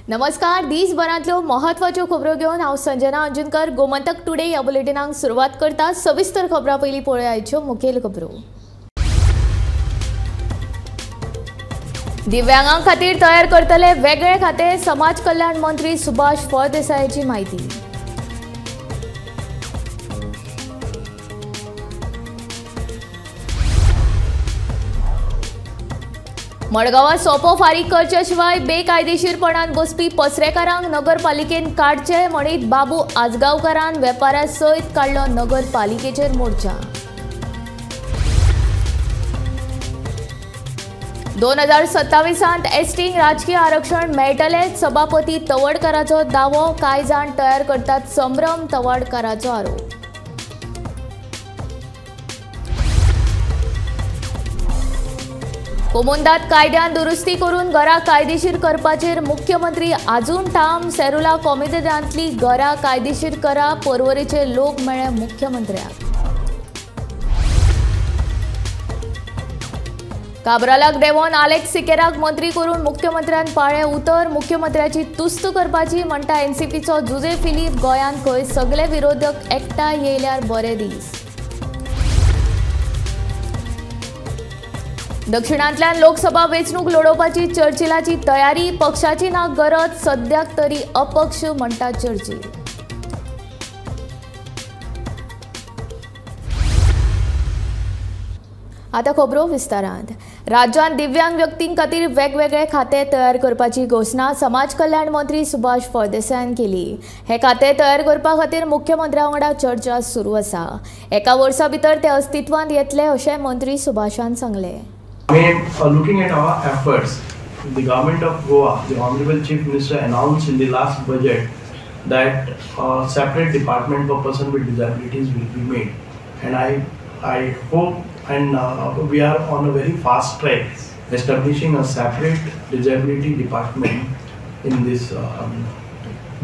नमस्कार, दिसभरांतल्यो महत्वाच्यो खबरो घेवन हांव संजना अंजनकर गोमंतक टुडे ह्या बुलेटिनाक सुरवात करता। सविस्तर खबरां पयलीं पळोवया आयच्यो मुखेल खबरो। दिव्यांगां खातीर तयार करतले वेगळे खाते, समाज कल्याण मंत्री सुभाष फळदेसायाची म्हायती। मडगांवां सोपो फारीक करचे शिवाय बेकायदेशीरपणान बसपी पसरेकारांक नगरपालिकेन काडचे म्हणीत बाबू आजगांवकारान वेपाऱ्या सयत काडलो नगरपालिकेचेर मोर्चा। 2027 एसटींक राजकीय आरक्षण मेळटलें, सभापती तवडकाराचो दावो, कांय जाण तयार करतात संभ्रम, तवडकाराचो आरोप। कोमुंदाद कायद्यान दुरुस्ती करून घरां कायदेशीर करपाचेर मुख्यमंत्री आजून ठाम, सेरुला कोमुनिदादांतली घरां कायदेशीर करा, पर्वरेचे लोक मेळ्ळे मुख्यमंत्र्याक। काब्रालाक देंवोवन आलेक्स सिकेराक मंत्री करून मुख्यमंत्र्यान पाळ्ळें उतर, मुख्यमंत्र्याची तुस्त करपाची म्हणटा एनसीपीचो जुजे फिलीप, गोंयांत खंय सगळे विरोधक एकठांय येयल्यार बरे दीस। दक्षिणांतल्यान लोकसभा वेंचणूक लढोवपाची चर्चिलाची तयारी, पक्षाची ना गरज, सद्याक तरी अपक्ष म्हणटा चर्चिल। आतां खबरो विस्तारांत। राज्यांत दिव्यांग व्यक्तीं खातीर वेगवेगळे खाते तयार करपाची घोशणा समाज कल्याण मंत्री सुभाष फळदेसायान केली। हे खाते तयार करपा खातीर मुख्यमंत्र्या वांगडा चर्चा सुरू आसा। एका वर्सा भितर ते अस्तित्वांत येतले अशें मंत्री सुभाषान सांगलें। Looking at our efforts, the government of Goa, the Honorable Chief Minister announced in the last budget that a separate department for person with disabilities will be made, and I hope and we are on a very fast track establishing a separate disability department in this,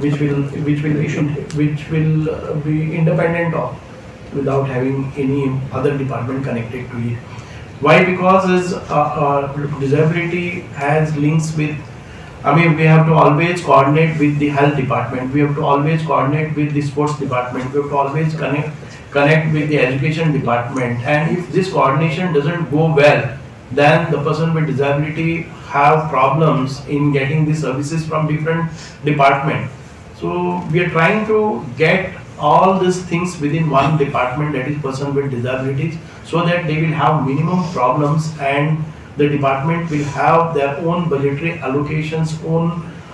which will be independent of, without having any other department connected to it. Why? Because is disability has links with, I mean, we have to always coordinate with the health department, we have to always coordinate with the sports department, we have to always connect with the education department, and if this coordination doesn't go well, then the person with disability have problems in getting the services from different department. So we are trying to get all these things within one department, that is person with disabilities, so that they will have minimum problems and the department will have their own budgetary allocations, own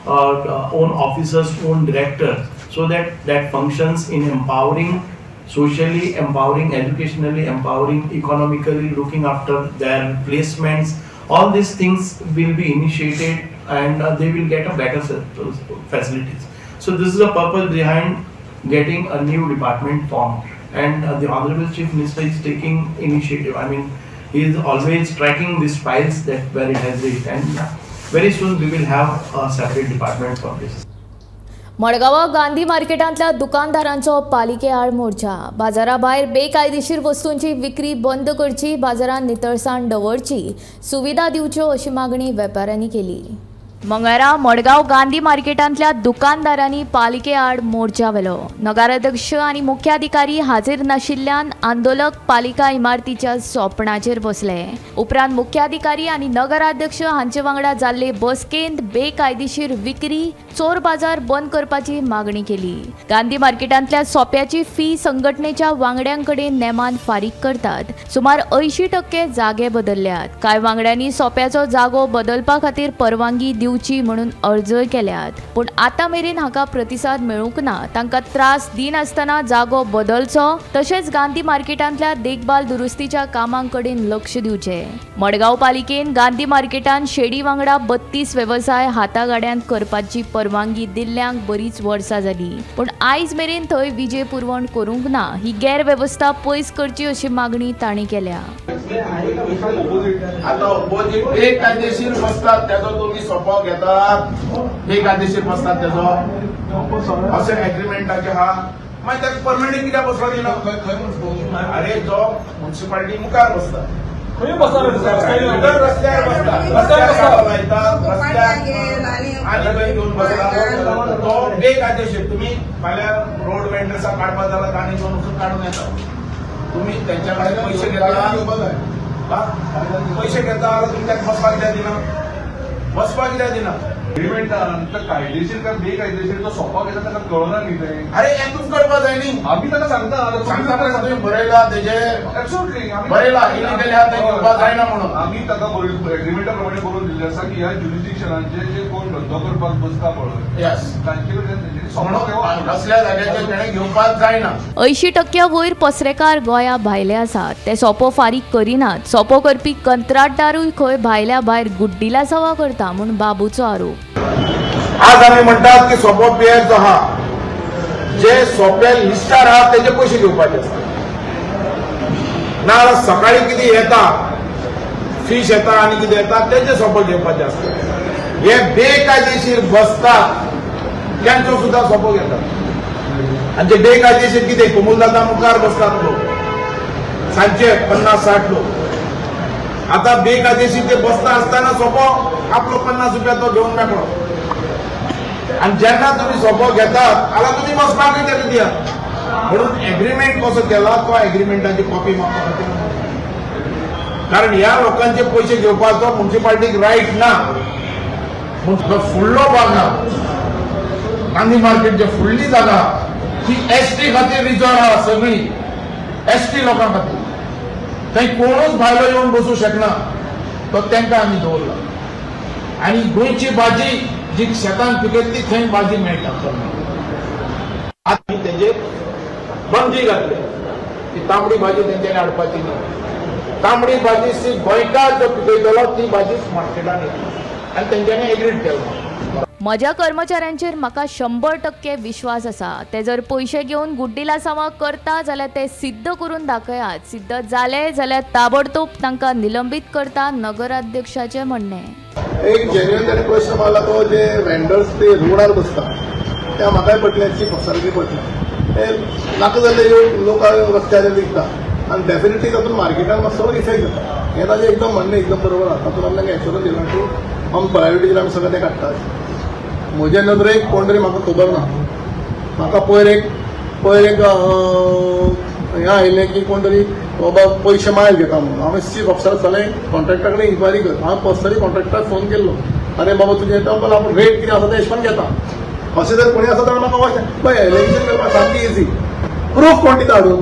officers, own directors, so that that functions in empowering, socially empowering, educationally empowering, economically looking after their placements. All these things will be initiated and they will get a better facilities. So this is the purpose behind getting a new department formed, and the Honorable Chief Minister is taking initiative. I mean, he is always tracking these files that where it has reached, and very soon we will have a separate department for this. मडगांवां गांधी मार्केटांतल्या दुकानदारांचो पालिके आड मोर्चा। बाजारा भायर बेकायदेशीर वस्तूंची विक्री बंद करची, बाजारांत नितळसाण दवरची, सुविधा दिवच्यो अशी मागणी वेपाऱ्यांनी केली। मंगळारा मडगांव गांधी मार्केटांतल्या दुकानदारांनी पालिके आड मोर्चा व्हेलो। नगराध्यक्ष आनी मुख्याधिकारी हाजीर नाशिल्ल्यान आंदोलक पालिका इमारतीच्या सोपणाचेर बसले। उपरांत मुख्याधिकारी आनी नगराध्यक्ष हांचे वांगडा जाल्ले बसकेंत बेकायदेशीर विक्री, चोर बाजार बंद करपाची मागणी केली। गांधी मार्केटांतल्या सोप्याची फी संघटनेच्या वांगड्यां कडेन नेमान फारीक करतात। सुमार 80% जागे बदलल्यात। कांय वांगड्यांनी सोप्याचो जागो बदलपा खातीर परवानगी दिवची म्हणून अर्जय केल्यात, पूण आतां मेरेन हाका प्रतिसाद मेळूंक ना। तांकां त्रास दिनासतना जागो बदलचो, तशेंच गांधी मार्केटांतल्या देखभाल दुरुस्तीच्या कामां कडेन लक्ष दिवचें। मडगांव पालिकेन गांधी मार्केटांत शेडी वांगडा 32 वेवसाय हातागाड्यांत करपाची परवानगी दिल्ल्यांक बरीच वर्सां जाली, पूण आयज मेरेन थंय विजे पुरवण करूंक ना। ही गैरवेवस्था पयस करची अशी मागणी तांणी केल्या। बेकायदेशीर बसतात त्याचो तुम्ही सोपो घेतात, बेकायदेशीर बसतात त्याचो अशें एग्रीमेंटाचे हा, मागीर ताका परमनंट कित्याक बसपा दिना? अरे जो म्युनिसिपालिटी मुखार बसता रस्त्यार बसता, रस्त्यार लायतात, रस्त्यार आनी खंय घेवन बसता तो बेकायदेशीर. तुमी फाल्यां रोड वेंडर्साक काडपा जाल्यार तांणी घेवन वचून काडून येता. तुमी तेंच्या कडेन पयशे घेता, पयशे घेता जाल्यार तुमी ताका बसपाक कित्याक दिना, बसपाक कित्याक दिना? एग्रीमेंटान कायदेशीर काय बेकायदेशीर तो सोंपा घेता ताका कळना न्ही तें. अरे हें तुमकां कळपा जाय न्ही. आमी ताका सांगता, सांगता तुमी बरयला तेजे, एब्सोल्युटली बरयला इलिगल आहा तें घेवपा जायना म्हणून. आमी ताका एग्रीमेंटा प्रमाणे बरोवन दिल्लें आसा की ह्या ज्युरिस्डिक्शनाचेर जे कोण धंदो करपाक बसता पळय तांचे कडल्यान तेंच्यांनी असल्या जाग्याचेर तेणें घेवपाक जायना. 80% वयर पसरेकार गोंया भायले आसात. ते सोपो फारीक करिनात. सोपो करपी कंत्राटदारूय खंय भायल्या भायर गुड्डीला सवा करता म्हूण बाबूचो आरोप. आज आमी म्हणटात की सोपो पियर जो आहा, जे सोपे लिस्टार आहा तेजे पयशे घेवपाचे आसता. नाजाल्यार सकाळी कितें येता, फीश येता आनी कितें येता तेजे सोपो घेवपाचे आसता. हे बेकायदेशीर बसतात त्यांचो सुद्दां सोपो घेतात. आनी जे बेकायदेशीर कितें कोमुलदादा मुखार बसतात लोक, सांजचे 50-60 लोक. आतां बेकायदेशीर ते बसता आसतना सोपो आपलो 50 रुपया तो घेवन मेकळो. आनी जेन्ना तुमी सोपो घेतात जाल्यार तुमी बसपाकूय ताका दियात. म्हणून एग्रीमेंट कसो केला तो एग्रीमेंटाची कॉपी मागपा खातीर, कारण ह्या लोकांचे पयशे घेवपाचो म्युनिसिपालिटीक रायट ना. म्हूण फुडलो भाग आहा गांधी मार्केट, जे फुडली जागा ती एसटी खातीर रिजर्व आहा, सगळी एसटी लोकां खातीर. थंय कोणूच भायलो येवन बसूं शकना, तो तांकां आमी दवरला. आनी गोंयची भाजी जी शेतान पिकयतली थंय भाजी मेळटा. आमी तेजेर बंदी घातली ती तांबडी भाजी तेंच्यांनी हाडपाची न्ही. तांबडी भाजी सी गोंयकार जो पिकयतलो ती भाजी मार्केटान येतली आनी तेंच्यांनी एग्रीड केलो. म्हज्या कर्मचाऱ्यांचेर म्हाका 100% विश्वास आसा. ते जर पयशे घेवन गुड्डीलासांवां करता जाल्यार ते सिद्ध करून दाखयात. सिद्ध जाले जाल्यार ताबडतोब तांकां निलंबीत करता, नगराध्यक्षाचें म्हणणें. एक जेन्युइन ताणें प्रश्न मारला तो जे वेंडर्स ते रोडार बसता त्या म्हाकाय पटलें, चीफ ऑफिसराकूय पटलें. ते नाका जाल्ले लोक रस्त्याचेर विकता आनी डेफिनेटली तातूंत मार्केटान मातसो इफेक्ट जाता. हें ताजें एकदम म्हणणें एकदम बरोबर आसा. तातूंत आमी तांकां एश्योरन्स दिलां की आमी प्रायोरिटीचेर आमी सगळें तें काडटात. म्हजे नदरेक कोण तरी म्हाका खबर ना, म्हाका पयर एक हें आयलें की कोण तरी बाबा पयशे मायल घेता म्हणून. हांवें चीफ ऑफिसर सगळें कॉन्ट्रॅक्टा कडेन इन्क्वायरी कर. हांवें पर्सनली कॉन्ट्रॅक्टाक फोन केल्लो, अरे बाबा तुजें तो आपूण रेट कितें आसा तें हिशोबान घेता. अशें जर कोणी आसा जाल्यार म्हाका वचें पळय एलिगेशन करपाक सामकी इजी. प्रूफ कोण दिता हाडून,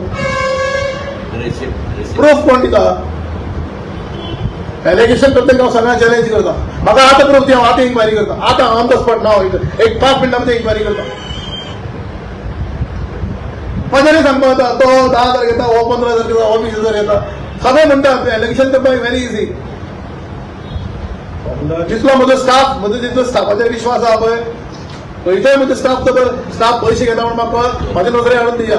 प्रूफ कोण दिता? एलिगेशन करता हांव सगळ्यांक चॅलेंज करता, म्हाका आतां प्रूफ दी, हांव आतां इन्क्वायरी करता, आतां ऑन the spot नाव एक 5 मिनटां भितर इन्क्वायरी करता. म्हज्यानी सांगपा वता तो 10,000 घेता, हो 15,000 घेता, हो 20,000 घेता. सगळें म्हणटा एलिगेशन करपाक व्हेरी इजी. जितलो म्हजो स्टाफ, म्हजो जितलो स्टाफाचेर विश्वास आहा पळय, खंयचोय म्हजो स्टाफ तो स्टाफ पयशे घेता म्हूण म्हाका म्हाज्या नजरे हाडून दिया.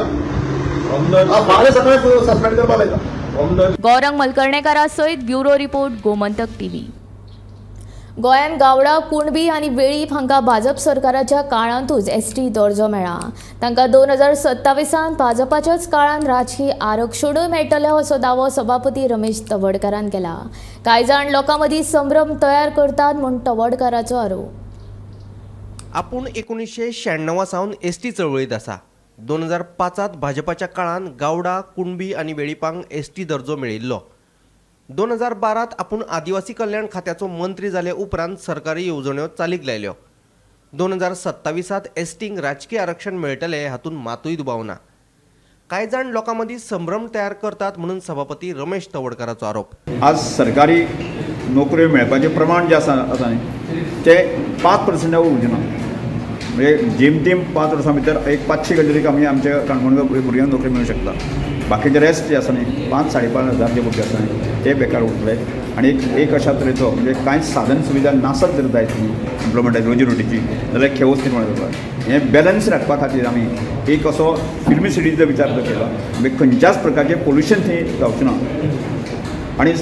हांव फाल्यां सगळें सस्पेंड करपाक लायता. गौरंग मलकर्णेकारा सयत ब्युरो रिपोर्ट, गोमंतक टीव्ही. गोंयांत गावडा, कुणबी आनी वेळीप हांकां भाजप सरकाराच्या काळांतूच एसटी दर्जो मेळ्ळा. तांकां 2027 भाजपाच्याच काळांत राजकी आरक्षणूय मेळटलें असो दावो सभापती रमेश तवडकारान केला. कांय जाण लोकां मदीं संभ्रम तयार करतात म्हूण तवडकाराचो आरोप. आपूण 1996 सावन एसटी चळवळींत आसा. 2005 भाजपाच्या काळांत गावडा, कुणबी आनी वेळीपांक एसटी दर्जो मेळिल्लो. 2012 आपूण आदिवासी कल्याण खात्याचो मंत्री जाले उपरांत सरकारी येवजण्यो चालीक लायल्यो. 2027 एसटींक राजकी आरक्षण मेळटलें हातूंत मातूय दुबाव ना. कांय जाण लोकां मदीं संभ्रम तयार करतात म्हणून सभापती रमेश तवडकाराचो आरोप. आज सरकारी नोकऱ्यो मेळपाचें प्रमाण जें आसा आसा न्ही तें 5% उरचें ना. म्हणजे जेमतेम 5 वर्सां भितर एक 500 कडेन तरी आमी आमच्या काणकोण भुरग्यांक नोकरी मेळूंक शकता. बाकीचे रेस्ट जे आसा न्ही 5-5.5 हजार जे भुरगे आसा न्ही ते बेकार उरतले. आनी एक अशा तरेचो म्हणजे कांयच साधन सुविधा नासत जर जायत न्ही एम्प्लॉयमेंटाची रोजी रोटीची जाल्यार खेवच निर्माण जाता. हें बॅलन्स राखपा खातीर आमी एक असो फिल्मी सिटीचो विचार जो केला म्हणजे खंयच्याच प्रकारचें पोल्युशन थंय जावचें ना आनी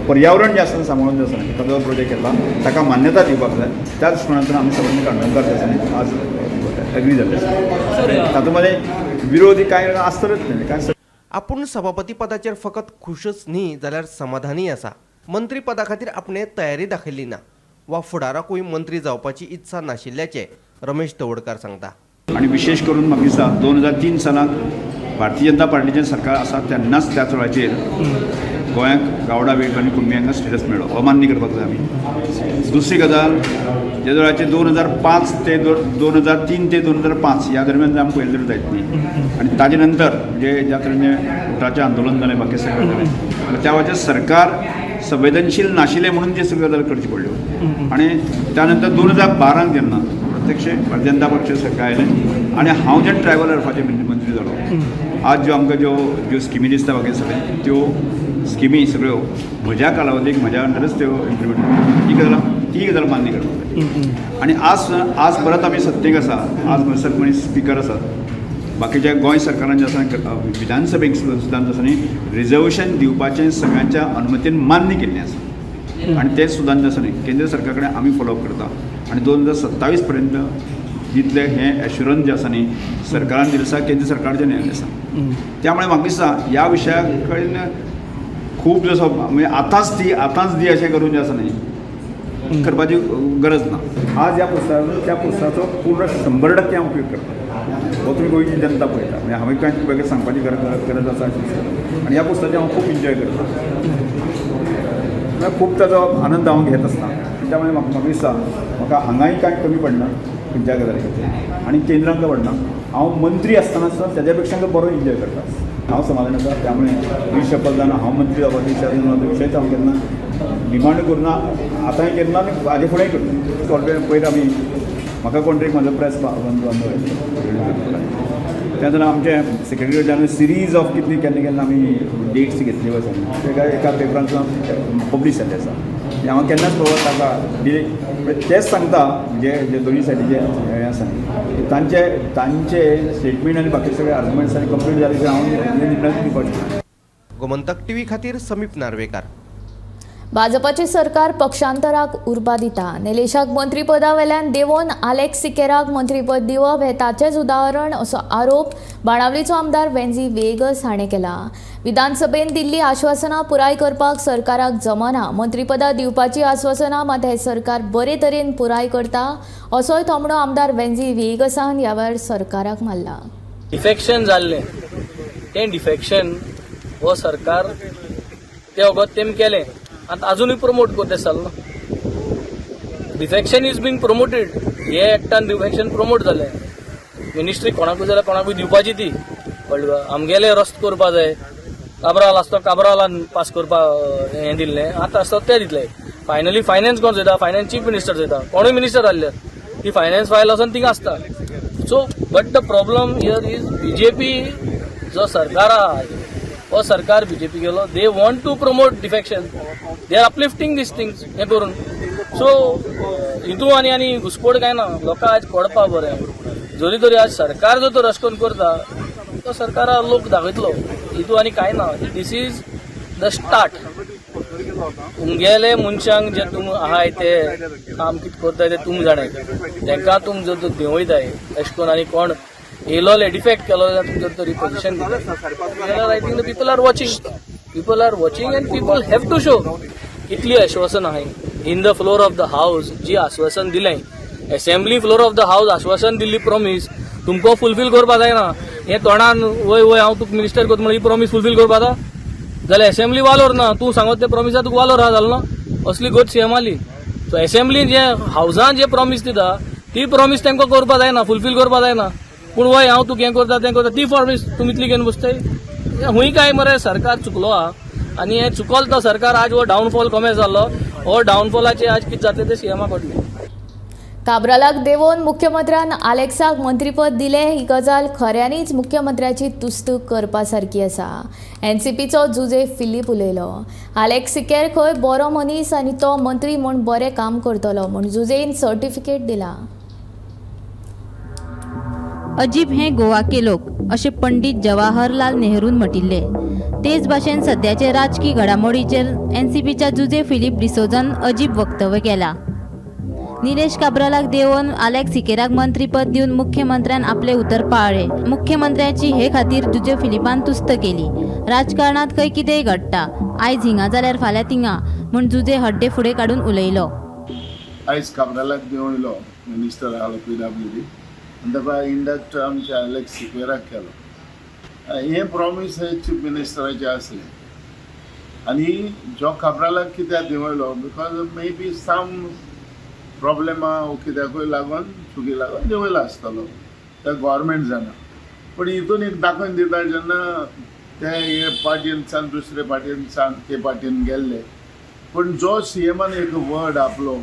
पर्यावरण जें आसा सांबाळून जें आसा ताजो प्रोजेक्ट केला ताका मान्यता दिवपाक जाय. त्या दृश्टीकोनांतल्यान आमी सगळ्यांनी काणकोणकार जे आसा न्ही आज एग्री जाल्ले आसा. तातूंत मदें विरोधी कांय आसतलेच न्ही. कांय आपूण सभापती पदाचेर फकत खुशच न्ही जाल्यार समाधानी आसा. मंत्रीपदा खातीर आपणे तयारी दाखयली ना वा फुडाराकूय मंत्री जावपाची इत्सा नाशिल्ल्याचें रमेश तवडकार सांगता. आनी विशेष करून म्हाका दिसता 2003 सालांत भारतीय जनता पार्टीचें सरकार आसा तेन्नाच त्याच वेळाचेर गोंयाक गावडा वेळीप आनी कुणबी हांकां स्टेटस मेळ्ळो, अमान्य करपाक जाय आमी. दुसरी गजाल, ज्या वेळाचेर 2005 ते 2003 ते 2005 ह्या दरम्यान आमी पयलें तरी जायत न्ही, आनी ताजे नंतर म्हणजे ज्या तरेन उटाचें आंदोलन जालें बाकी सगळें जालें, त्या वेळाचेर सरकार संवेदनशील नाशिल्लें म्हणून ती सगळ्यो गजाल करची पडल्यो. आनी त्या नंतर 2012 जेन्ना प्रत्यक्ष भारतीय जनता पक्ष सरकार आयलें आनी हांव जेन्ना ट्रायबल अफेर्साचे मंत्री जालो, आज ज्यो आमकां ज्यो ज्यो स्किमी दिसता बाकी सगळें त्यो स्किमी सगळ्यो म्हज्या कालावधीक म्हज्या अंडरच त्यो इम्प्लिमेंट ही गजाल मान्य करपाक जाय. आनी आज परत आमी सत्तेक आसा, आज म्हणसर कोणी स्पिकर आसात, बाकीच्या गोंय सरकारान जें आसा विधानसभेक सुद्दां आसा न्ही रिजर्वेशन दिवपाचें सगळ्यांच्या अनुमतीन मान्य केल्लें आसा आनी तें सुद्दां जें आसा न्ही केंद्र सरकारा कडेन आमी फॉलोअप करता आनी 2027 पर्यंत जितलें हें एश्युरन्स जें आसा न्ही सरकारान दिलें आसा, केंद्र सरकारचें न्यायालय आसा. त्यामुळे म्हाका दिसता ह्या विशया कडेन खूब जसो म्हणजे आतांच दी अशें करून जें आसा न्ही करपाची गरज ना. आज ह्या पुस्तकाचो त्या पुस्तकाचो पूर्ण 100% हांव उपयोग करता. हो तुमी गोंयची जनता पळयता, म्हणजे हांवें कांय वेगळें सांगपाची गरज आसा अशें दिसता. आनी ह्या पुस्तकाचें हांव खूब एन्जॉय करता, म्हळ्यार खूब ताजो आनंद हांव घेत आसता. त्यामुळे म्हाका दिसता म्हाका हांगाय कांय कमी पडना खंयच्या गजाली खातीर आनी केंद्रांक पडना. हांव मंत्री आसतना सुद्दां ताज्या पेक्षा बरो एन्जॉय करता, हांव समाधान आसा. त्यामुळे रिशफल जावन हांव मंत्री जावपाचो विचार विशयच हांव केन्ना डिमांड करुना, आतांय केन्ना आनी हाजे फुडेंय करना. पयर आमी म्हाका कोण तरी म्हजो प्रेस बांदो तेन्ना आमचे सेक्रेटरी जनरल सिरीज ऑफ कितली केन्ना केन्ना आमी डेट्स घेतली वचून एका एका पेपरान सुद्दां पब्लीश जाल्ले आसा. हांव केन्नाच पळोवप ताका डिले तेच सांगता, म्हणजे जे दोनूय सायडीचे हें आसा न्ही तांचे तांचे स्टेटमेंट आनी बाकी सगळे आर्ग्युमेंट्स आनी कंप्लीट जाले की हांव निर्णय दिवपाक शकता. गोमंतक टीव्ही खातीर समीप नार्वेकार. भाजपाचे सरकार पक्षांतराक उर्बा दिता. निलेशाक मंत्रीपदा वेल्यान देवोन आलेक्स सिकेराक मंत्रीपद दिवप हे ताचेच उदाहरण असो आरोप बाणावलीचो आमदार वेन्झी वेगस हाणें केला. विधानसभेन दिल्ली आश्वासनां पुराय करपाक सरकाराक जमना. मंत्रीपदां दिवपाची आश्वासनां मात हें सरकार बरे तरेन पुराय करता असोय थोमणो आमदार वेन्झी वेगसान ह्या वेळार सरकाराक मारला. डिफेक्शन जाल्लें तें डिफेक्शन हो सरकार ते वगत तेम केलें आतां अजुनूय प्रमोट करता चल्ला. डिफेक्शन is being promoted, हे एक्टान डिफेक्शन प्रमोट जालें. मिनिस्ट्री कोणाकूय जाल्यार कोणाकूय दिवपाची ती कळ्ळें. आमगेले रस्तो करपा जाय, काब्राल आसता काब्रालान पास करपा हें दिल्लें, आतां आसता तें दितलें. फायनली फायनान्स कोण चोयता, फायनान्स चीफ मिनिस्टर चोयता, कोणूय मिनिस्टर आहले ती फायनान्स फायल वचून थिंगा आसता. So but the problem here is BJP जो सरकार आहा हो सरकार बीजेपी गेलो, they want to promote defection, they are uplifting these things हें करून. सो हितू आनी आनी घुसपोड काय ना, लोकांक आज कळपा बरें. जरी तरी आज सरकार जो तर अशें करून करता तो सरकारा लोक दाखयतलो, हितू आनी कांय ना. This is the start. तुमगेले मनशांक जे तुम आहाय ते काम कितें करताय ते तुम जाणाय, तांकां तुम जर देंवयताय अशें करून आनी कोण येयलोले डिफेक्ट केलो जाल्यार तुम जर तरी पोजिशन जाल्यार I think the people are watching, people are watching and people have to show कितली आश्वासन आहाय in the floor of the house. जी आश्वासन दिलें assembly floor of the house आश्वासन दिल्ली प्रॉमीस तुमकां फुलफील करपा जायना. हें तोंडान वय वय हांव तुका मिनिस्टर करता म्हणून ही प्रॉमीस फुलफील करपा जाता जाल्यार एसेंब्ली वालोर ना. तूं सांगत ते प्रॉमिसा तुका वालोर आहा जालो ना, असली गोत सीएम आली. सो एसेंब्ली जे हावसान जे प्रॉमीस दिता ती प्रॉमीस तांकां करपा जायना, फुलफील करपा जायना. पूण वय हांव तुका हें करता तें करता ती प्रॉमीस तुमी इतली घेवन बसताय. हुंय काय मरे सरकार चुकलो आहा आनी हें चुकलो तो सरकार आज हो डावनफॉल कमे जाल्लो, हो डावनफॉलाचे आज कितें जातलें तें सीएमा कळटलें. काब्रालाक देवोन मुख्यमंत्र्यान आलेक्साक मंत्रीपद दिलें ही गजाल खऱ्यांनीच मुख्यमंत्र्याची तुस्त करपा सारकी आसा. एनसीपीचो जुजे फिलीप उलयलो. आलेक्स सिकेर खंय बरो मनीस आनी तो मंत्री म्हूण बरें काम करतलो म्हूण जुजेन सर्टिफिकेट दिला. अजीब हे गोवा के लोक अशें पंडित जवाहरलाल नेहरून म्हटिल्लें. तेच भाशेन सद्याचे राजकी घडामोडीचेर एनसीपीच्या जुजे फिलीप डिसोजान अजीब वक्तव्य केलां. निलेश काब्रालाक देंवोवन आलेक्स सिकेराक मंत्रीपद दिवन मुख्यमंत्र्यान आपले उतर पाळ्ळे. मुख्यमंत्र्याची हे खातीर जुजे फिलिपान तुस्त केली. राजकारणात खंय कितेंय घडटा, आयज हिंगा जाल्यार फाल्यां तिंगा म्हूण जुजे हड्डे फुडें काडून उलयलो. आयज काब्रालाक देंवयलो मिनिस्टर आलो पीडब्ल्यूडी आनी ताका इंडक्ट आमच्या आलेक्स सिकेराक केलो. हें प्रॉमीस हे चीफ मिनिस्टराचें आसलें आनी जो काब्रालाक कित्याक देंवयलो because may be some प्रॉब्लेमा वो कित्याकूय लागून चुकी लागून देंवयलो आसतलो, ते गोवोरमेंट जाणा. पूण हितून एक दाखोवन दिता जेन्ना ते हे पार्टीनसान दुसरे पार्टीनसान ते पार्टीन गेल्ले, पूण जो सीएमान एक वर्ड आपलो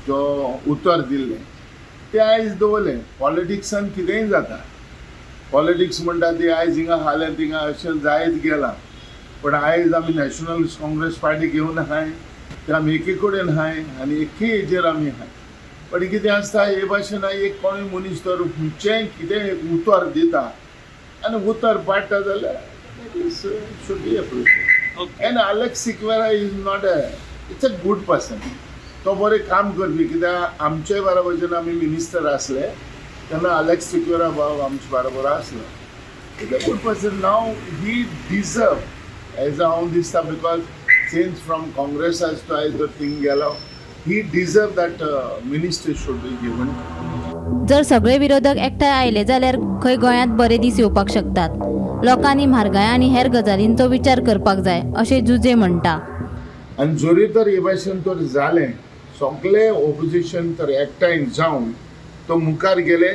जो उतर दिल्लें तें आयज दवरलें. पॉलिटिक्सान कितेंय जाता, पॉलिटिक्स म्हणटा ती आयज हिंगा हालें थिंगा अशें जायत गेलां. पूण आयज आमी नॅशनल काँग्रेस पार्टी घेवन आहाय, ते आमी एके कडेन आहाय आनी एके हेजेर आमी आहाय. पण कितें आसता हे भाशेन एक कोणूय मनीस तर खंयचेंय कितें एक उतर दिता आनी उतर पाडटा जाल्यार it is should be appreciate. And Alex Sequeira is not a it's a good person, तो बरें काम करपी. कित्याक आमचे बराबर जेन्ना आमी मिनिस्टर आसले तेन्ना आलेक्स सिक्वेरा बाब आमचे बराबर आसलो. It's a good person. Now he deserve as हांव दिसता because change from Congress as to आयज जर थिंग गेलो he deserve that ministry should be given. जर सगळे विरोधक एकठांय आयले जाल्यार खंय गोंयांत बरे दीस येवपाक शकतात. लोकांनी म्हारगाय आनी हेर गजालींचो विचार करपाक जाय अशें जुजे म्हणटा. आनी जरी तर हे भाशेन तर जालें सगळे ओपोजिशन तर एकठांय जावन तो मुखार गेले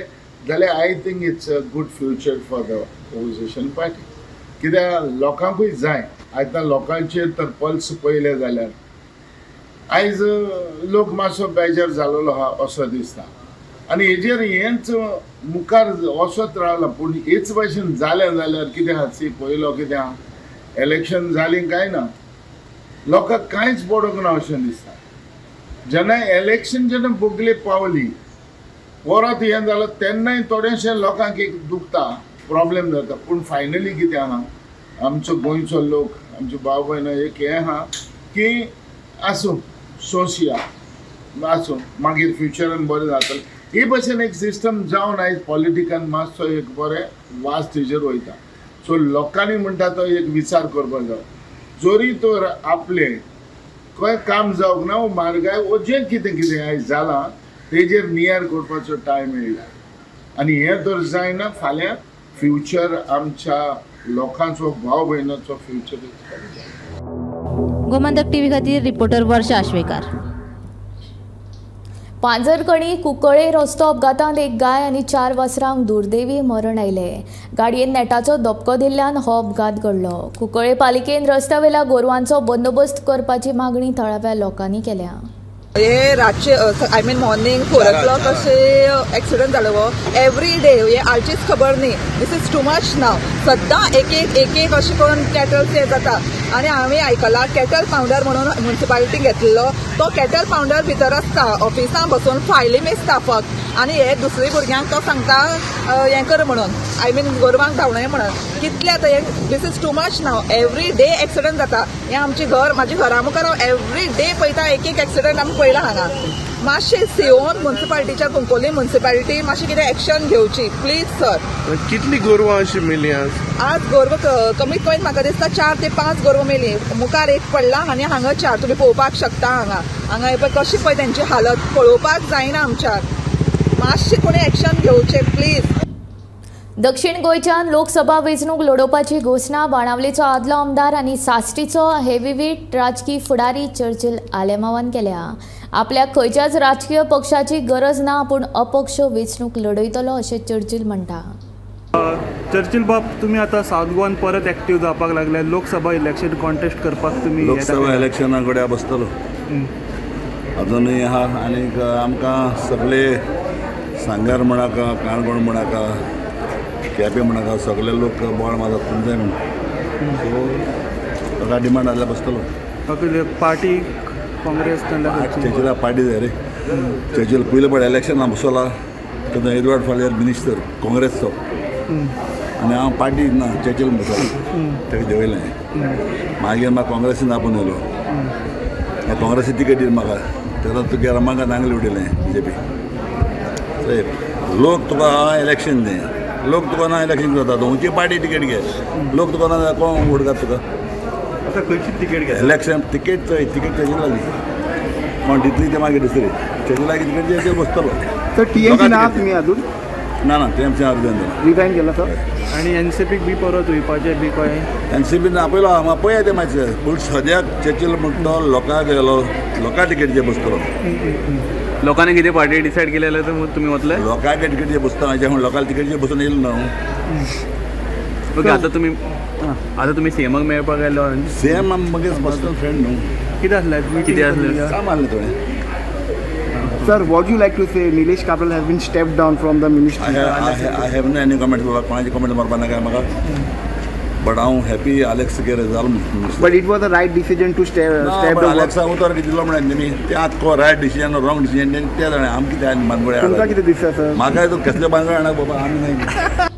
जाल्यार I think it's a good future for the opposition party. कित्याक लोकांकूय जाय. आतां लोकांचेर तर पल्स पळयले जाल्यार आयज लोक मातसो बेजार जालेलो आहा असो दिसता आनी हेजेर हेंच मुखार वचत रावलां. पूण हेच भाशेन जालें जाल्यार कितें आहा सी पयलो कितें आहा इलेक्शन जालीं काय ना लोकांक कांयच पडूंक ना अशें दिसता. जेन्ना इलेक्शन जेन्ना बगले पावली परत हें जालें तेन्नाय थोडेशें लोकांक एक दुखता, प्रॉब्लेम जाता. पूण फायनली कितें आहा आमचो गोंयचो लोक आमचे भाव भयणां एक हें आहा की आसूं सोंसया आसूं मागीर फ्युचरान बरें जातलें. हे भशेन एक सिस्टम जावन आयज पॉलिटिकान मातसो एक बरें वास तेजेर वयता. सो लोकांनी म्हणटा तो एक विचार करपाक जाय. जरी तर आपलें खंय काम जावंक ना वो म्हारगाय वो जें कितें कितें आयज जालां तेजेर नियार करपाचो टायम येयला आनी हें जर जायना फाल्यां फ्युचर आमच्या लोकांचो भाव भयणाचो फ्युचर. गोमंतक टीव्ही खातीर रिपोर्टर वर्षा आश्वेकर. पांजरकणी कुंकळे रस्तो अपघातांत एक गाय आनी 4 वासरांक दुर्दैवी मरण आयलें. गाडयेन नेटाचो धपको दिल्ल्यान हो अपघात घडलो. कुंकळे पालिकेन रस्त्यावेल्या गोरवांचो बंदोबस्त करपाची मागणी थळाव्या लोकांनी केल्या. हे रातचे I mean morning 4 o'clock अशें एक्सिडंट जालो. हो एवरी डे हे आजचीच खबर न्ही, this is too much now. सद्दां एक एक एक एक अशें करून कॅटल्स हे जाता आनी हांवें आयकलां कॅटल पावंडर म्हणून म्युनिसिपालिटीन घेतलेलो तो कॅटल पावंडर भितर आसता ऑफिसान बसून फायली मेजता फक्त आनी हे दुसरे भुरग्यांक तो सांगता हें कर म्हणून, I mean गोरवांक धांवणय म्हणून. कितले आतां हे this is too much now. Every day accident जाता. हें आमचें घर म्हाज्या घरा मुखार हांव एवरी डे पळयता एक एक एक्सिडंट आमी पळयला हांगा. मातशें सेवन म्युनिसिपालिटीच्या कुंकोली म्युनिसिपालिटी मातशें कितें एक्शन घेवची प्लीज सर. कितली गोरवां अशी मेली आज? आज गोरवां कमीत कमी म्हाका दिसता 4 ते 5 गोरवां मेली. मुखार एक पडला आनी हांगा 4 तुमी पळोवपाक शकता. हांगा हांगा पळय कशी पळय तेंची हालत पळोवपाक जायना आमच्यान. मातशें कोणी एक्शन घेवचें प्लीज. दक्षिण गोंयच्यान लोकसभा वेंचणूक लढोवपाची घोशणा बाणावलेचो आदलो आमदार आनी साश्टीचो हेवीवेट राजकी फुडारी चर्चिल आलेमावान केल्या. आपल्याक खंयच्याच राजकीय पक्षाची गरज ना, पूण अपक्ष वेंचणूक लढयतलो अशें चर्चिल म्हणटा. चर्चिल बाब, तुमी आतां सावथ गोवान परत एक्टीव जावपाक लागले, लोकसभा इलेक्शन कॉन्टेस्ट करपाक तुमी? लोकसभा इलेक्शना कडेन बसतलो अजूनय आहा आनीक आमकां सगळे सांगार म्हणाका, काणकोण म्हणाका, केपें म्हणाका, सगळे लोक बोळ मारतात तुमचे म्हण. सो ताका डिमांड आसल्यार बसतलो. ओके, पार्टी काँग्रेस चर्चिला पार्टी जाय रे. चर्चिल पयले पळय इलेक्शना बसोला तेन्ना एडवर्ड फालियर मिनिस्टर काँग्रेसचो आनी हांव पार्टी ना चर्चिल बसोला ताका देंवयलें. मागीर म्हाका काँग्रेसीन आपोवन येयलो, काँग्रेसी तिकेट दिली म्हाका, तेन्ना तुगे रमाकांत आंगले उडयलें बीजेपी. लोक तुका इलेक्शन दी, लोक तुका ना इलेक्शन जाता, खंयची पार्टी तिकेट घे, लोक तुका ना कोण वोट घात तुका. आतां खंयची तिकेट घे? इलेक्शन तिकेट चोय, तिकेट तेजे लागीं कोण दितली ते मागीर दुसरी तेजे लागीं तिकेट तेजेर बसतलो. तर टीएमसी ना तुमी अजून? ना ना, टीएमसी रिजायन जाला. रिजायन केला सर. आनी एनसीपीक बी परत वयपाचें बी कळ्ळें? एनसीपी आपयलो हांव पळया तें मातशें, पूण सद्याक चर्चिल म्हणटा तो लोकांक गेलो, लोकां तिकेटीचेर बसतलो. लोकांनी कितें पार्टी डिसायड केली जाल्यार तुमी वतले? लोकांक तिकेटीचेर बसता हांव, लोकांक तिकेटीचेर बसून येयलो ना हांव. ओके, आतां तुमी सीएमाक मेळपाक आयलो? सीएम म्हगे पर्सनल फ्रेंड न्हू. कितें आसलें? कितें आसलें? काम आसलें थोडें. Sir, what you like to say? Nilesh Cabral has been stepped down from the ministry. I have no any comment. कोणाची comment मारपा नाका म्हाका. But हांव happy Alex Sequeira जालो. But it was the right decision to step down. Alexa उतर दिलो म्हणून तुमी ते आतां को रायट डिसिजन रॉंग डिसिजन ते जाणा. आमकां कितें बानगडे तुमकां कितें दिसता सर? म्हाका कसले बानगडे जाणा बाबा, आमी न्हय.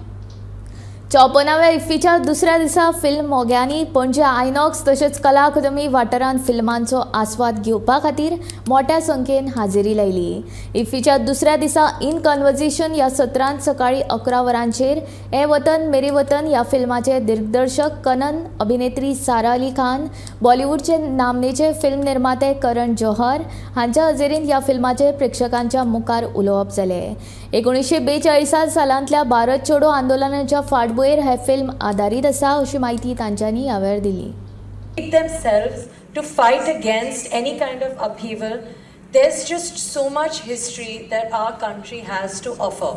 54व्या इफ्फीच्या दुसऱ्या दिसा फिल्म मोग्यांनी पणजे आयनॉक्स तशेंच कला अकादमी वाठारांत फिल्मांचो आस्वाद घेवपा खातीर मोठ्या संख्येन हाजेरी लायली. इफ्फीच्या दुसऱ्या दिसा इन कन्वर्जेशन ह्या सत्रांत सकाळीं 11 वरांचेर ए वतन मेरे वतन ह्या फिल्माचे दिग्दर्शक कनन, अभिनेत्री सारा अली खान, बॉलिवूडचे नामनेचे फिल्म निर्माते करण जोहर हांच्या हजेरींत ह्या फिल्माचे प्रेक्षकांच्या मुखार उलोवप जालें. 1942 सालांतल्या भारत छोडो आंदोलनाच्या फाटभुंयेर हे फिल्म आदारीत आसा अशी माहिती तांच्यांनी ह्या वेळार दिली. Themselves to fight against any kind of upheaval. There's just so much history that our country has to offer.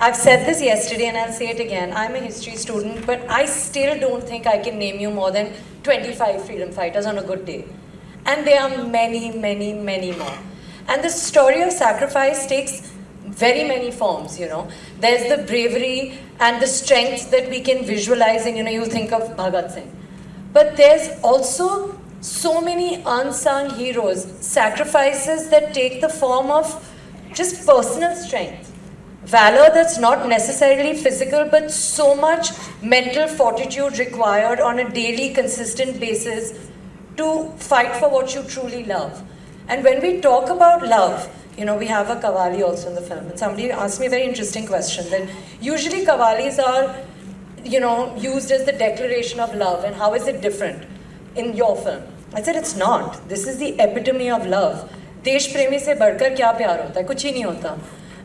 I've said this yesterday and I'll say it again. I'm a history student, but I still don't think I can name you more than 25 freedom fighters on a good day. And there are many, many, many more. And the story of sacrifice takes very many forms, you know. There's the bravery and the strength that we can visualize, and you know, you think of Bhagat Singh. But there's also so many unsung heroes, sacrifices that take the form of just personal strength, valor that's not necessarily physical, but so much mental fortitude required on a daily, consistent basis to fight for what you truly love. And when we talk about love, you know, we have a Qawwali also in the film, and somebody asked me a very interesting question that usually Qawwalis are, you know, used as the declaration of love, and how is it different in your film? I said, it's not. This is the epitome of love. देश प्रेमी से बढ़कर क्या प्यार होता है? कुछ ही नहीं होता.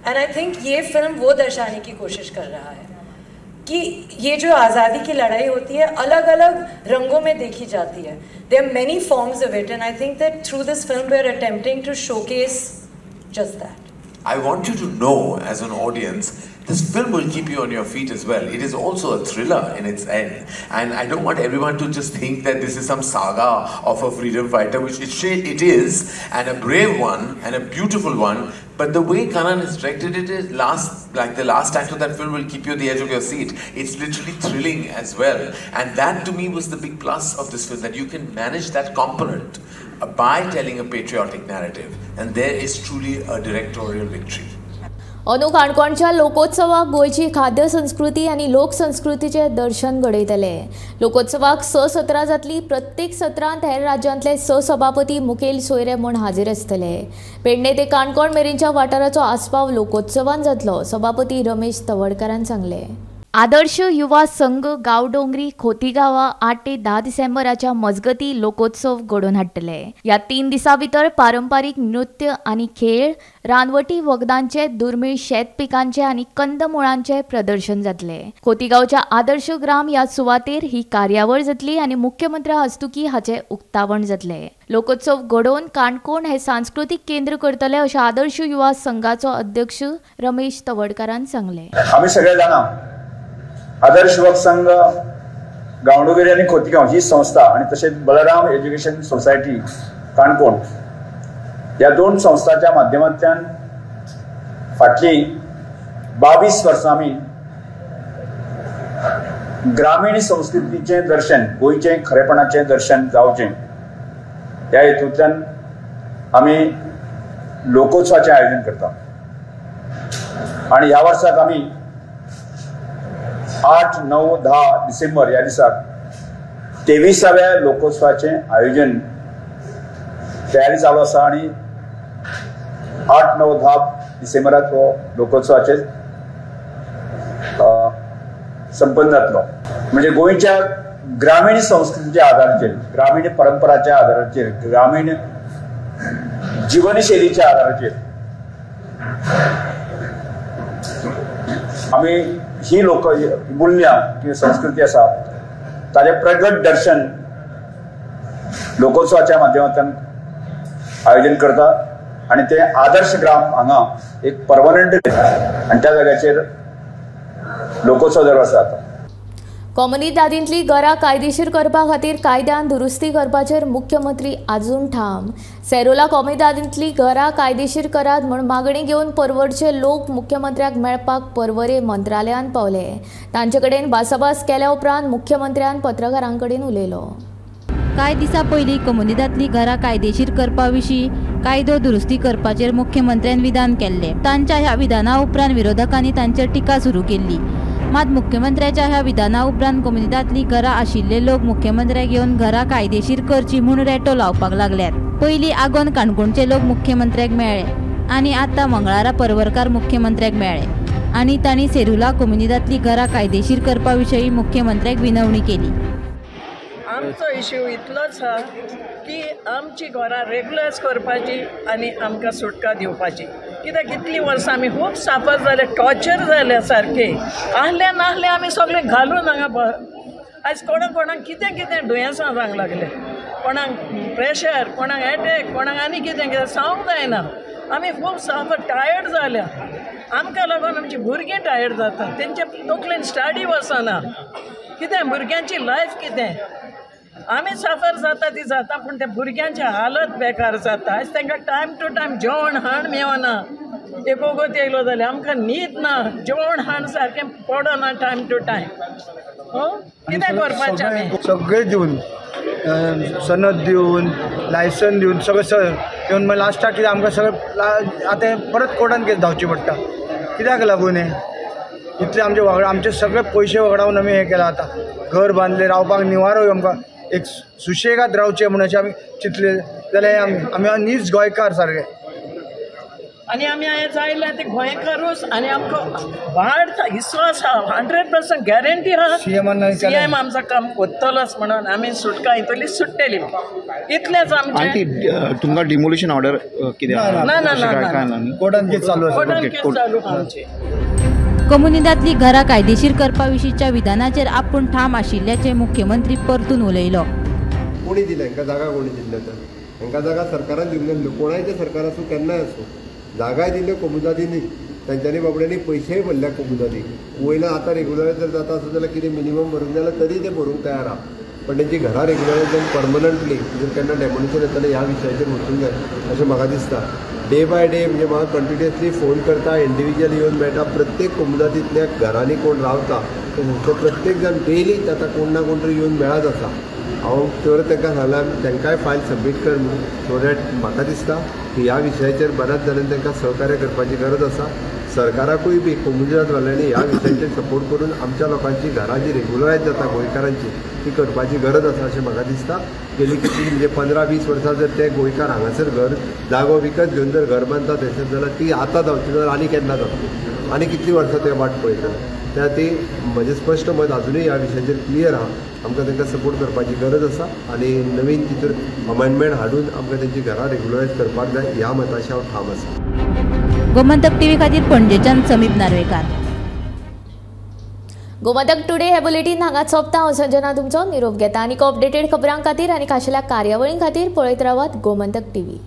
And I think ये film वो दर्शाने की कोशिश कर रहा है कि ये जो आज़ादी की लड़ाई होती है अलग अलग रंगों में देखी जाती है. There are many forms of it, and I think that through this film we are attempting to showcase just that. I want you to know, as an audience, this film will keep you on your feet as well. It is also a thriller in its end. And I don't want everyone to just think that this is some saga of a freedom fighter, which it is, and a brave one, and a beautiful one. But the way Kanan has directed it is like the last act of that film will keep you at the edge of your seat. It's literally thrilling as well. And that to me was the big plus of this film, that you can manage that component by telling a patriotic narrative. And there is truly a directorial victory. अंदू काणकोणच्या लोकोत्सवाक गोंयची खाद्य संस्कृती आनी लोकसंस्कृतीचें दर्शन घडयतले. लोकोत्सवाक 6 सत्रां जातली. प्रत्येक सत्रांत हेर राज्यांतले 6 सभापती मुखेल सोयरे म्हूण हाजीर आसतले. पेडणे ते काणकोण मेरेनच्या वाठाराचो आस्पाव लोकोत्सवान जातलो, सभापती रमेश तवडकारान सांगलें. आदर्श युवा संघ गांवडोंगरी खोतीगांवा 8 ते 10 डिसेंबराच्या मजगती लोकोत्सव घडोवन हाडटले. ह्या 3 दिसां भितर पारंपारीक नृत्य आनी खेळ, रानवटी वखदांचे, दुर्मीळ शेत पिकांचे आनी कंदमुळांचे प्रदर्शन जातले. खोतीगांवच्या आदर्श ग्राम ह्या सुवातेर ही कार्यावळ जातली आनी मुख्यमंत्र्या हस्तुकी हाचें उक्तावण जातलें. लोकोत्सव घडोवन काणकोण हे सांस्कृतीक केंद्र करतले अशें आदर्श युवा संघाचो अध्यक्ष रमेश तवडकारान सांगलें. आमी सगळे जाणा आदर्श युवक संघ गांवडोंगरी आनी खोतीगांव ही संस्था आनी तशेंच बलराम एज्युकेशन सोसायटी काणकोण ह्या 2 संस्थांच्या माध्यमांतल्यान फाटलीं 22 वर्सां आमी ग्रामीण संस्कृतीचें दर्शन, गोंयचें खरेपणाचें दर्शन जावचें ह्या हेतूंतल्यान आमी लोकोत्सवाचें आयोजन करता. आनी ह्या वर्साक आमी 8, 9, 10 डिसेंबर ह्या दिसाक 23व्या लोकोत्सवाचें आयोजन तयारी चालू आसा आनी 8, 9, 10 डिसेंबराक हो लोकोत्सवाचेर संपन्न जातलो. म्हणजे गोंयच्या ग्रामीण संस्कृतीच्या आधाराचेर, ग्रामीण परंपराच्या आधाराचेर, ग्रामीण जीवनशैलीच्या आधाराचेर आमी ही लोक मूल्यां किंवा संस्कृती आसा ताजें प्रगट दर्शन लोकोत्सवाच्या माध्यमांतल्यान आयोजन करता आनी ते आदर्श ग्राम हांगा एक परमनंट आनी त्या जाग्याचेर लोकोत्सव दर वर्सा जाता. कोमुनिदादींतली घरां कायदेशीर करपा खातीर कायद्यान दुरुस्ती करपाचेर मुख्यमंत्री आजून ठाम. सेरोला कोमुनिदादींतली घरां कायदेशीर करात म्हूण मागणी घेवन परवरचे लोक मुख्यमंत्र्याक मेळपाक परवरे मंत्रालयांत पावले. तांचे कडेन भासाभास केल्या उपरांत मुख्यमंत्र्यान पत्रकारां कडेन उलयलो. कांय दिसां पयलीं कोमुनिदादींतली घरां कायदेशीर करपा विशीं कायदो दुरुस्ती करपाचेर मुख्यमंत्र्यान विधान केल्लें. तांच्या ह्या विधाना उपरांत विरोधकांनी तांचेर टिका सुरू केल्ली. मात मुख्यमंत्र्याच्या ह्या विधाना उपरांत कोमुनिदादींतली घरां आशिल्ले लोक मुख्यमंत्र्याक येवन घरां कायदेशीर करची म्हूण रेटो लावपाक लागल्यात. पयलीं आगोंद काणकोणचे लोक मुख्यमंत्र्याक मेळ्ळे आनी आतां मंगळारा परवरकार मुख्यमंत्र्याक मेळ्ळे आनी तांणी सेरुला कोमुनिदादींतली घरां कायदेशीर करपा विशीं मुख्यमंत्र्याक विनवणी केली. आमचो इश्यू इतलोच आसा की आमची घरां रेगुलर्स करपाची आनी आमकां सुटका दिवपाची. कित्याक इतलीं वर्सां आमी खूब साफर जाले, टॉर्चर जाले सारके. आहले नाहले आमी सगळे घालून हांगा आयज कोणाक कोणाक कितें कितें दुयेंसां जावंक लागले, कोणाक प्रेशर, कोणाक एटॅक, कोणाक आनी कितें कितें सांगूंक जायना. आमी खूब साफर टायर्ड जाल्या. आमकां लागून आमची भुरगीं टायर्ड जाता, तेंच्या तकलेन स्टडी वचना. कितें भुरग्यांची लायफ कितें, आमी साफर जाता ती जाता, पूण त्या भुरग्यांची हालत बेकार जाता. आयज तांकां टायम टू टायम जेवण हाण मेळना. एक वगत येयलो जाल्यार आमकां न्हीद ना, जेवण हाण सारकें पडना टायम टू टायम. कितें करपाचें आमी? सगळें दिवन, सनद दिवन, लायसन दिवन, सगळें दिवन मागीर लास्टाक कितें आमकां सगळें आतां परत कोर्टान केस धांवची पडटा. कित्याक लागून हें इतलें आमचे वगडा, आमचे सगळे पयशे वगडावन आमी हें केलां. आतां घर बांदलें, रावपाक निवारो आमकां एक सुशेगाद रावचें म्हूण अशें आमी चिंतलें जाल्यार आमी नीज गोंयकार सारके. आनी आमी आयज आयल्या ते गोंयकारूच आनी आमकां वाड विस्वास आहा, 100% गॅरंटी आहा सीएम आमचो काम करतलोच म्हणून आमी सुटका इतली सुट्टली. इतलेंच आमचें. तुमकां डिमोलिशन ऑर्डर कितें? ना ना ना, कोर्टान केस चालू आसा. कोर्टान केस चालू आमची. कोमुनिदादींतली घरां कायदेशीर करपा विशींच्या विधानाचेर आपूण ठाम आशिल्ल्याचें मुख्यमंत्री परतून उलयलो. कोणी दिलें हांकां जागा? कोणी दिल्ले तर हांकां जागा सरकारान दिवंक नासल्यो. कोणायच्या सरकार आसूं केन्नाय आसूं जागाय दिल्यो कोमुनिदादींनी, तांच्यांनी बाबड्यांनी पयशेय भरल्या कोमुनिदादीक. वयल्यान आतां रेगुलरायज जर जाता आसत जाल्यार कितें मिनिमम भरूंक जाल्यार तरी ते भरूंक तयार आहा, पण तेंची घरां रेगुलरायज जावन परमनंटली जर केन्ना डेमोलिशन येतलें ह्या विशयाचेर वचूंक जाय अशें म्हाका दिसता. डे बाय डे म्हणजे म्हाका कंटिन्युअसली फोन करता, इंडिविज्युअल येवन मेळटा. प्रत्येक कोमुनिदादींतल्या घरांनी कोण रावता तो प्रत्येक जाण डेली आतां कोण ना कोण तरी येवन मेळत आसा. हांव तर तांकां सांगलां तांकांय फायल सबमीट कर म्हणून, सो that म्हाका दिसता की ह्या विशयाचेर बऱ्याच जाणांनी तांकां सहकार्य करपाची गरज आसा. सरकाराकूय बी कोमुनिदादवाल्यांनी ह्या विशयाचेर सपोर्ट करून आमच्या लोकांची घरां जी रेगुलरायज जाता गोंयकारांची ती करपाची गरज आसा अशें म्हाका दिसता. गेली कितली म्हणजे 15-20 वर्सां जर ते गोंयकार हांगासर घर जागो विकत घेवन जर घर बांदता थंयसर जाल्यार ती आतां जावची जाल्यार आनी केन्ना जातली, आनी कितलीं वर्सां ते वाट पळयतले. त्या खातीर म्हजें स्पश्ट मत आजुनूय ह्या विशयाचेर क्लियर आहा. आमकां तांकां सपोर्ट करपाची गरज आसा आनी नवीन तितूर अमेंडमेंट हाडून आमकां तेंची घरां रेगुलरायज करपाक जाय ह्या मताशी हांव ठाम आसा. गोमंतक टीव्ही खातीर पणजेच्यान समीप नार्वेकार. गोमंतक टुडे हे बुलेटीन हांगा सोंपता. हांव संजना तुमचो निरोप घेता. आनी अपडेटेड खबरां खातीर आनी खाशेल्या कार्यावळीं खातीर पळयत रावात गोमंतक टीव्ही.